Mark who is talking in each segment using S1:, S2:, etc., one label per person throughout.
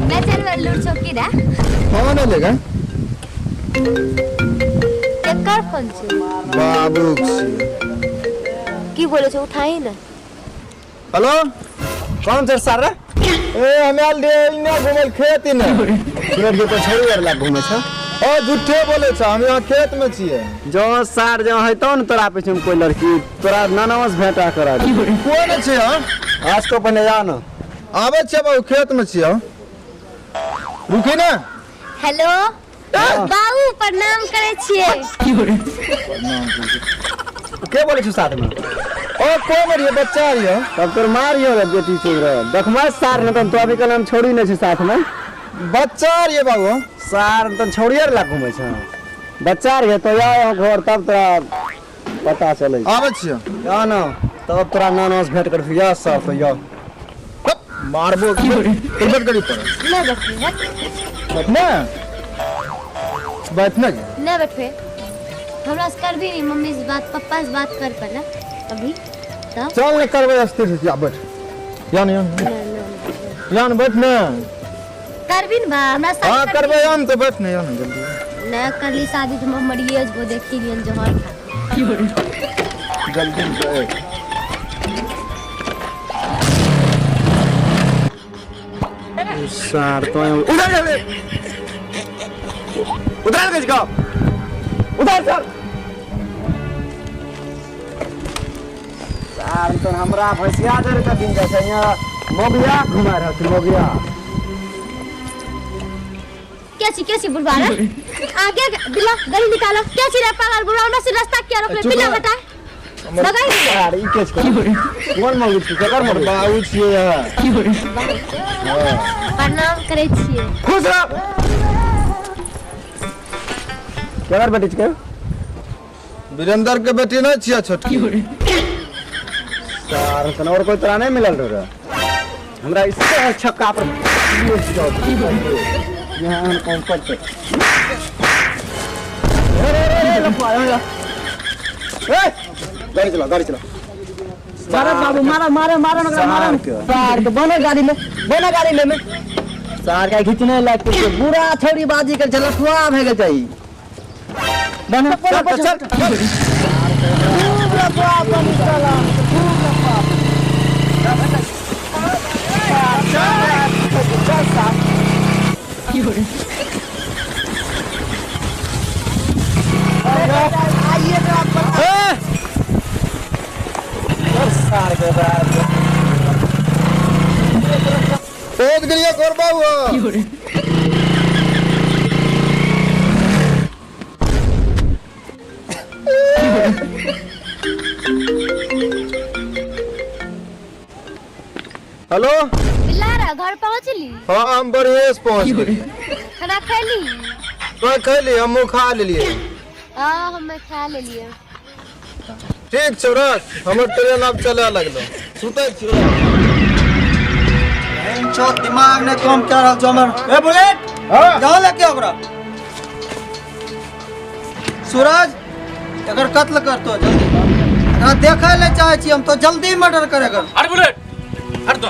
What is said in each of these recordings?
S1: मैं चल लूर चौकी रे।
S2: फोन एलै गे।
S1: केकर फोन छै?
S2: बाबू के छियै।
S1: की बोले छै, उठाही ने।
S2: हेलो,
S3: कौन सर सार रे?
S2: ए, हम आयल रहियै इन्ने घुमै लए खेत इन्ने।
S3: सुनत के कोई छोड़ी आर लाग घुमै छ।
S2: ओ झूठे बोले छ, हम यहाँ खेत में छियै।
S3: जो सार जो हेतौ ने तोरा पीछे में कोई लड़की, तोरा नानावा से भेंटा करा दे।
S2: कोई नहीं छै। हाँ,
S3: आज तो पहले जा ना।
S2: आबै छियै बाबू, खेत में छियै, रुकी ना।
S1: हेलो बाबू, प्रणाम करै छियै।
S3: के बोले छौ साथ में?
S2: ओ कोई नहीं रहियै, बच्चा रहियै।
S3: तब तोर मारियो रे बेटी चोर रे। देखमा सार ने तन तो अभी कल हम छोड़ी नहीं छे साथ में।
S2: बच्चा रहियै बाबू।
S3: सार तन छोड़िए ला घुमै छ। बच्चा रहियै तो या यहाँ घर, तब तोरा पता चलै छै।
S2: आबै छियै।
S3: या ना तब तोरा नाना से भेंट कर या साफ या।
S2: हप, मारबो तिरबट करी पर।
S1: नहि बैठबे, हट।
S2: बैठना बैठना के।
S1: नहि बैठबे, हमरा से करबी नहीं मम्मी से बात, पप्पा से बात कर पहले अभी तब।
S2: चल ने करबै स्थिर से, या बैठ या ने, या ने।
S1: नहीं, नहीं,
S2: या ने बैठ ने।
S1: करबी ने बा हमरा शादी।
S2: हाँ,
S1: करबी।
S2: करबै या ने तो बैठ ने, या ने जल्दी।
S1: नहीं करली शादी तो हम मरिए जबो, देखी लियन जहर खा।
S2: जल्दी से।
S3: सार तो उधर चल, उधर गई का उधर चल। सार तो हमरा भैंसिया दे के दिन जाइ छै, यहाँ मोगिया घुमा रहल छै मोगिया।
S1: क्या ची, क्या ची बुढ़वा रे, आगे बिल्ला गली निकालो। क्या ची रे पागल बुढ़वा, हमरा से रास्ता क्या रोकले?
S2: चुप
S1: बिल्ला
S2: रह।
S1: बता लगाई दे।
S3: यार ई के छै? कोन मौगी छै? केकर मौगी?
S2: बाबू छियै यहाँ।
S1: प्रणाम करै छियै।
S3: खुश रह। केकर बेटी छै?
S2: वीरेंद्र के बेटी नहीं छियै छोटकी।
S3: सार तन और कोई तोरा नहीं मिलल रहे? हमरा इससे छक्का पर यहाँ हम कौन पड़ते।
S2: गाड़ी चला, गाड़ी चला।
S4: मारा बाबू, मारा मारा मारा ना, मारा।
S3: सार के।
S4: सार के बनो गाड़ी में, बनो गाड़ी में में। सार के खींचने लायक कुछ बुरा छोड़ी बाजी कर चला लफुआ भे गेल चाहिए। बनो
S2: चल
S4: बनो।
S2: चल चल।
S4: खूब लफुआ बनी चला, खूब लफुआ। चल सार। आइए तो आप।
S3: सार के बड़ा
S2: पहुंच गेलियै घर बाबू। हेलो
S1: बिल्ला रे, घर पहुंचली?
S2: हाँ, हम बढ़िए से पहुंच गेलियै।
S1: खाना खैली?
S2: तो खैली, हमहूँ खा लेलियै।
S1: हाँ, हमे खा लेलिए।
S2: ठीक छौ, रख, हमर ट्रेन आब चले लगलो, सुतै छियौ।
S5: छो दिमाग ने कम कर रहल छो हमर। ए बुलेट, जाओ लेके ओकरा। सूरज, एकर कत्ल कर तो जल्दी। एकरा देखै ले चाहे छी हम तो, जल्दी मर्डर कर एकर।
S6: अरे बुलेट, हट तो।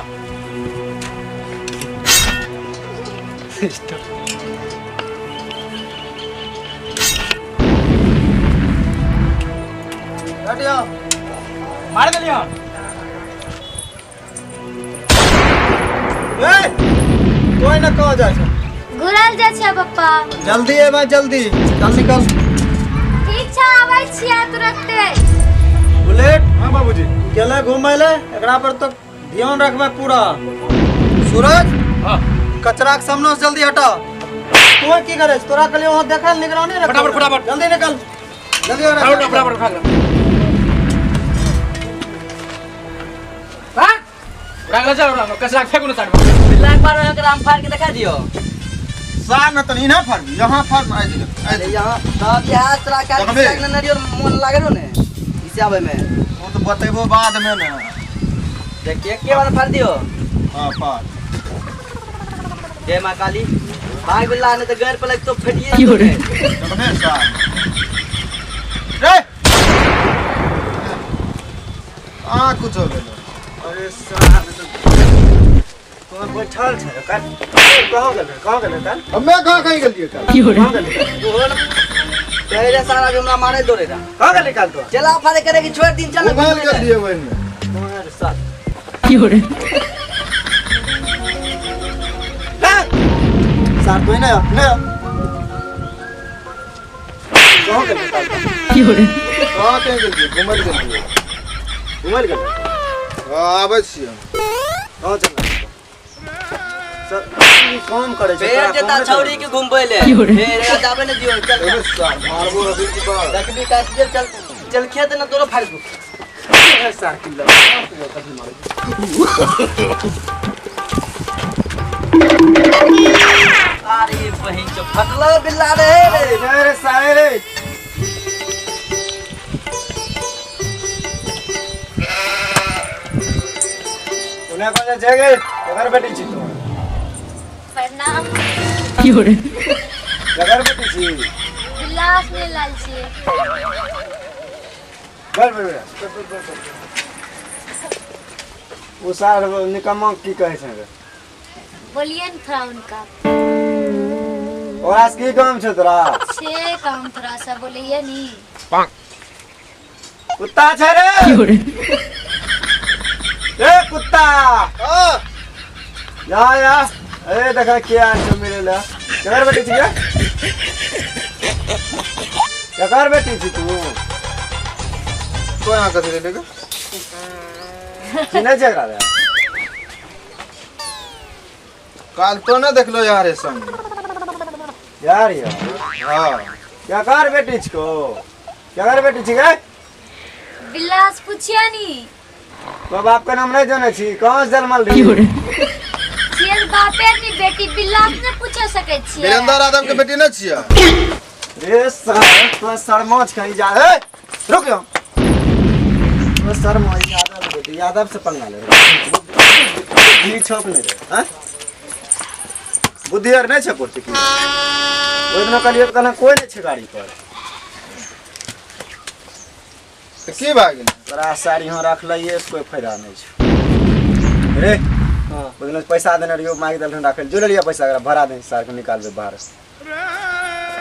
S5: हट जाओ।
S6: मार देलियो।
S5: ए कोई ना कहो जाइ छै।
S1: घुरल जाइ छियै पप्पा।
S5: जल्दी एबै, जल्दी चल, निकल।
S1: ठीक छै, आबै छियै तुरंते।
S5: बुलेट।
S2: हाँ बाबूजी।
S5: गेलै घुमै ले, एकरा पर तो ध्यान रखबै पूरा। सूरज।
S6: हाँ।
S5: कचरा के सामने से जल्दी हटा। तू की करे? तोरा कहलियो वहां देखल, निगरानी रख।
S6: फटाफट, फटाफट।
S5: जल्दी निकल, जल्दी ओकरा।
S6: फटाफट फटाफट उठा ले। भाग, उठा के ले चल, उठा कचरा के फेंकू ना साइड में।
S4: बिल्ला के बारे में एकरा हम फाड़ के दिखा दियो।
S2: सार न तनी ना फाड़, यहाँ फाड़ ना, आइ जगह।
S4: अरे यहाँ तब यहाँ तोरा का
S2: देखबे।
S4: नरियर मोन लागे रो ने इसे आवे में।
S2: वो तो बतेबो बाद में ना।
S4: देखिए के बार फाड़ दियो।
S2: हाँ, फाड़।
S4: जय माँ काली। भाग बिल्ला, नहीं तो घर पर लग तो फटिए जेतौ।
S2: देखबे सार रे, आ कुछ हो गेलो।
S5: अरे सार।
S3: तो बैठल छै काल कहाँ गेल कहाँ गेल काल?
S2: हमे कहाँ कहीं गेलियै काल?
S3: कहाँ गेल?
S4: पहले सारा भी हमरा मारे दौड़े रहा।
S3: कहाँ गेल काल तो?
S4: चला फारे करे कि छोड़ दिन चल।
S2: घुमै लए गेलियै ओहिमे।
S3: तोहर साथ सार तो नहीं नहीं कहाँ गेल काल?
S2: कहाँ कहीं गेलियै? घुमै लए गेलियै।
S3: घुमै लए गेल?
S2: हँ, आबै छियै।
S3: कहाँ चल सर ई काम करे छै?
S4: फेर जेता छौड़ी के घुमबै ले, फेर एकरा जाबे ने दियो। चल
S2: अरे सार मारबो अभी की बात।
S4: देखबी काट के चल चल खेत न तोरो फाड़ दू।
S3: सार किल्ला कथी मारे?
S4: अरे बहिन चो फटलो बिल्ला रे रे।
S3: अरे सारे रे उन्हें कौन जगह केकर बेटी छी तू?
S1: प्रणाम।
S3: केकर बेटी छी?
S1: बिल्ला से लाल छी।
S3: बैठ बैठ बैठ। ओ सार निकम्मा की कहै छै रे?
S1: बोलिए न थोड़ा उनका।
S3: ओकरा से की काम छै तोरा?
S1: छे काम थोड़ा सा बोलिए नी।
S3: कुत्ता छै रे। ए कुत्ता।
S2: हाँ।
S3: या या ए देखा के आयल छै मेरे ले। केकर बेटी छी गे? केकर बेटी छी तू?
S2: तो यहाँ कथी ले लेगे?
S3: चिन्है छै एकरा रे?
S2: काल तो ना देखलो यार संग।
S3: यार यो।
S2: हाँ।
S3: केकर बेटी छिको? केकर बेटी छी गे?
S1: बिल्ला से पूछिए नी।
S3: तो बाप के नाम नहीं जाने छी, कहाँ से जन्मल रही?
S1: छियै बापे नी बेटी, बिल्ला से ने पूछे सकै छियै।
S2: वीरेंद्र यादव के बेटी न छियै?
S3: रे सर तो सरमोच कहीं जा। ए रुक जाओ। तो सरमोच यादव के बेटी, यादव से पंगा ले। घी छोप नहीं रे। हां बुद्धि आर नहीं छै कोर्टी की। ओइ दिना कहलियै कहना कोई नहीं छै गाड़ी पर।
S2: तऽ की भए गेलै?
S3: तोरा साड़ी यहाँ रखलियै कोई फायदा नहीं छै रे।
S5: हाँ।
S3: ओइ दिना पैसा देने रहियो, मांगि देलखिन राखल, जो लेलियै पैसा एकरा भरा दे सार के निकालबै बाहर।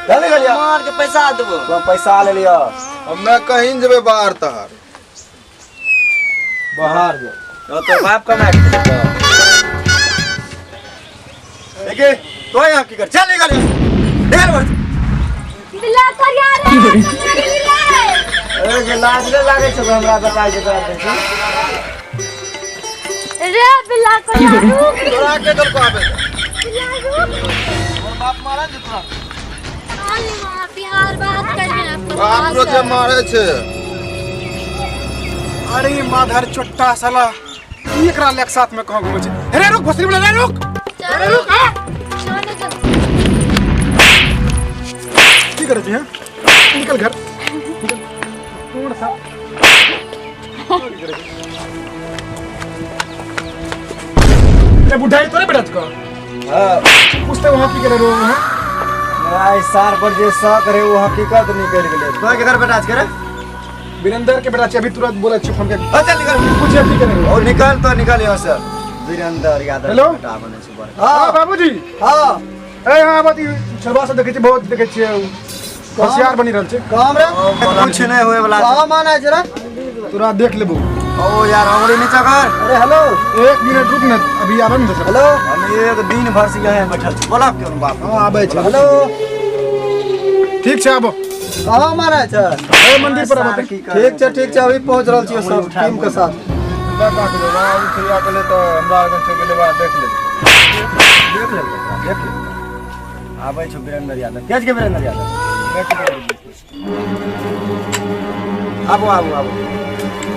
S3: चल गेलियै
S4: मार के पैसा देबो।
S3: तो पैसा ले लियो।
S2: हमे कहीं जेबै बाहर तहर।
S3: बाहर जो तो बाप कमा के देतौ। देखिए तो यहाँ की कर, चल निकल यहाँ निकल बाहर।
S1: बिल्ला करिया रे बिल्ला।
S3: अरे जे लाज ले लागे छै हमरा बताय छै तोरा देखी।
S1: रे बिल्ला करिया रुक।
S2: तोरा के दल को आबे?
S1: बिल्ला रुक।
S2: तोर बाप मारा जे तोरा।
S1: अरे मां बिहार बात करबे ना।
S2: बाप रोजे मारे छै।
S6: अरे माधर चोट्टा साला एकरा लेक साथ में कहाँ घुमै छै? अरे रुक भोसड़ी वाला रे रुक। अरे रुक। हां की करै छी? हां निकल घर निकल। कौन सा रे बुढ़ाई तोरे बेटा को?
S3: हां
S6: पूछते वहां की करे रो हां?
S3: मेरा सार पर जे शक रहे वो हकीकत निकल गेलै। तो केकर बेटा छै रे?
S6: वीरेंद्र के बेटा छै। अभी तुरंत बोला छी फोन के।
S3: चल निकल।
S6: पूछे की करे रो?
S3: और निकल तो निकल यहाँ से। वीरेंद्र यादव बेटा बने छै बड़।
S6: हां बाबूजी।
S5: हां
S6: ए हां बात छलवा सब देखै छी, बहुत देखै छियै होशियार बनि रहल छै।
S5: काम रे
S3: कुछ नहीं होए वाला।
S5: कहाँ माना जरा
S6: तोरा देख लेबो।
S3: ओ यार हमरे नीचा कर।
S5: अरे हेलो
S6: एक मिनट रुक न, अभी आबै न।
S3: हेलो हम एक दिन भर से यहाँ बैठल छी। बोला क्यों बाप?
S6: हां आबै छै।
S5: हेलो
S6: ठीक छै आबो।
S5: कहाँ मारा छै?
S6: ए मंदिर पर आबो।
S5: ठीक छै ठीक छै अभी पहुंच रहल छियै सब टीम के साथ।
S2: के तो हमरा आर के गेले बाद देख लेब।
S3: देख लेब देख लेब। आबै छौ वीरेंद्र यादव। के छै वीरेंद्र यादव? आबो आबो आबो।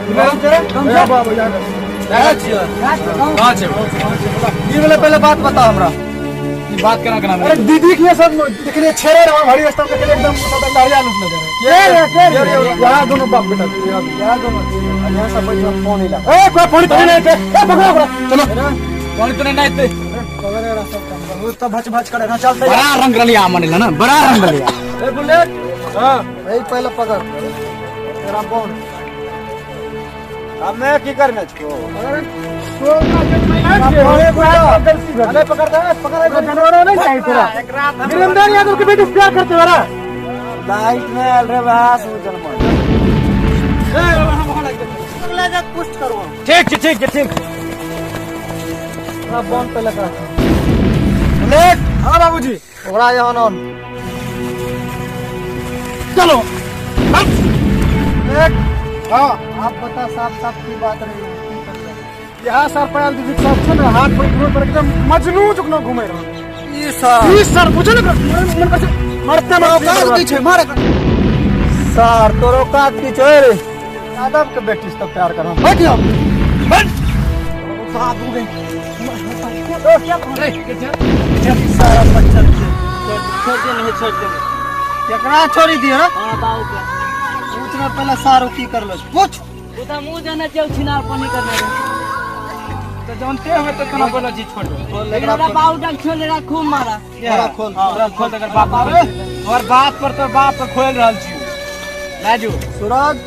S6: आबो आबो यार।
S5: कहाँ छै? ई वाला पहले बात बता हमरा।
S6: ई बात केना केना? अरे दीदी के सब देखले छेरे रहा भारी रास्ता में देखले एकदम सब अंधारिया लूट नजर है। के रे यहाँ दोनों बाप बेटा
S5: यहाँ दोनों यहाँ सब बैठ फोन हिला।
S6: ए कोई फोन तो नहीं है। ए पकड़ो पकड़ो चलो
S7: फोन तो नहीं है।
S5: पकड़ रे सब काम बहुत तो भच भच करे ना चलते।
S7: बड़ा रंग रलिया मनेला ना, बड़ा रंग रलिया।
S5: ए बुलेट हां भाई पहले पकड़ तेरा फोन।
S3: हमे की करने छो?
S6: अरे पकड़ता है, पकड़, जानवर नहीं चाहिए तोरा। वीरेंद्र यादव के बेटी से प्यार करते हो रा?
S3: लाइट में आयल रे बस उ जन्म।
S5: पुष्ट करो।
S7: ठीक छै, ठीक छै, ठीक।
S5: बम पे लगा।
S6: लेट। हाँ बाबूजी।
S5: ओकरा यहाँ ऑन।
S6: चलो। लेट। हाँ।
S5: आप बता, साफ साफ की बात रही?
S6: यहाँ सर पयाल दीदी के साथ छे ने, हाथ पर रोड पर एकदम मजनू जुकनो घूमे रहो।
S5: ई सर।
S6: ई सर बुझे ने, मन कर मरते मरते।
S5: औकात की छै मारे सर, तोरो औकात की छै रे?
S6: यादव के बेटी से तो प्यार करो। बैठ जाओ, बैठ।
S5: सारा बच्चा
S4: छोड़ दे, नहीं छोड़ दे।
S5: केकरा छोड़ी दियो रे?
S4: हां, बाबू के।
S5: पूछना पहले सारो की करलो, पूछ।
S4: ओ त मुंह जाना चल छिनार पानी करने रे।
S7: तो जानते हमें तो केना बोला जी, छोड़ दे।
S4: लेकिन ओकरा बाबू डाल छोड़ लेगा, खूब मारा।
S5: खोल खोल।
S7: तोरा खोल तकर बाप पर, तोहर बाप पर, तोहर बाप पर खोल रहल छी लाजू।
S5: सूरज,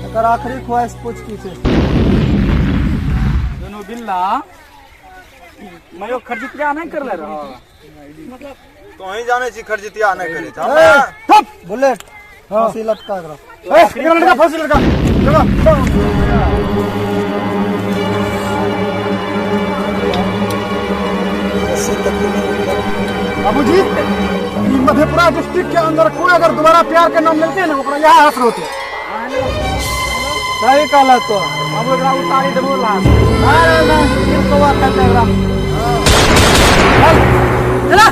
S5: एकर आखिरी ख्वाहिश पूछ की छै।
S7: दुनू बिल्ला मैं खर्जितिया नहीं करले रहो।
S2: तो ही जाने छी खर्जितिया नहीं करे।
S6: थप।
S5: बुलेट, फांसी लटका एकरा।
S6: ए, एकरा लड़का फांसी लड़का चलो। बाबूजी, ई मधेपुरा डिस्ट्रिक्ट के अंदर कोई अगर दोबारा प्यार के नाम लेते ना, ओकरा यहाँ हसर होते।
S5: सही कहला तो।
S7: अब एकरा उतारी देबो लाश।
S5: अरे ना, फिर कौआ खाते एकरा।
S6: चला।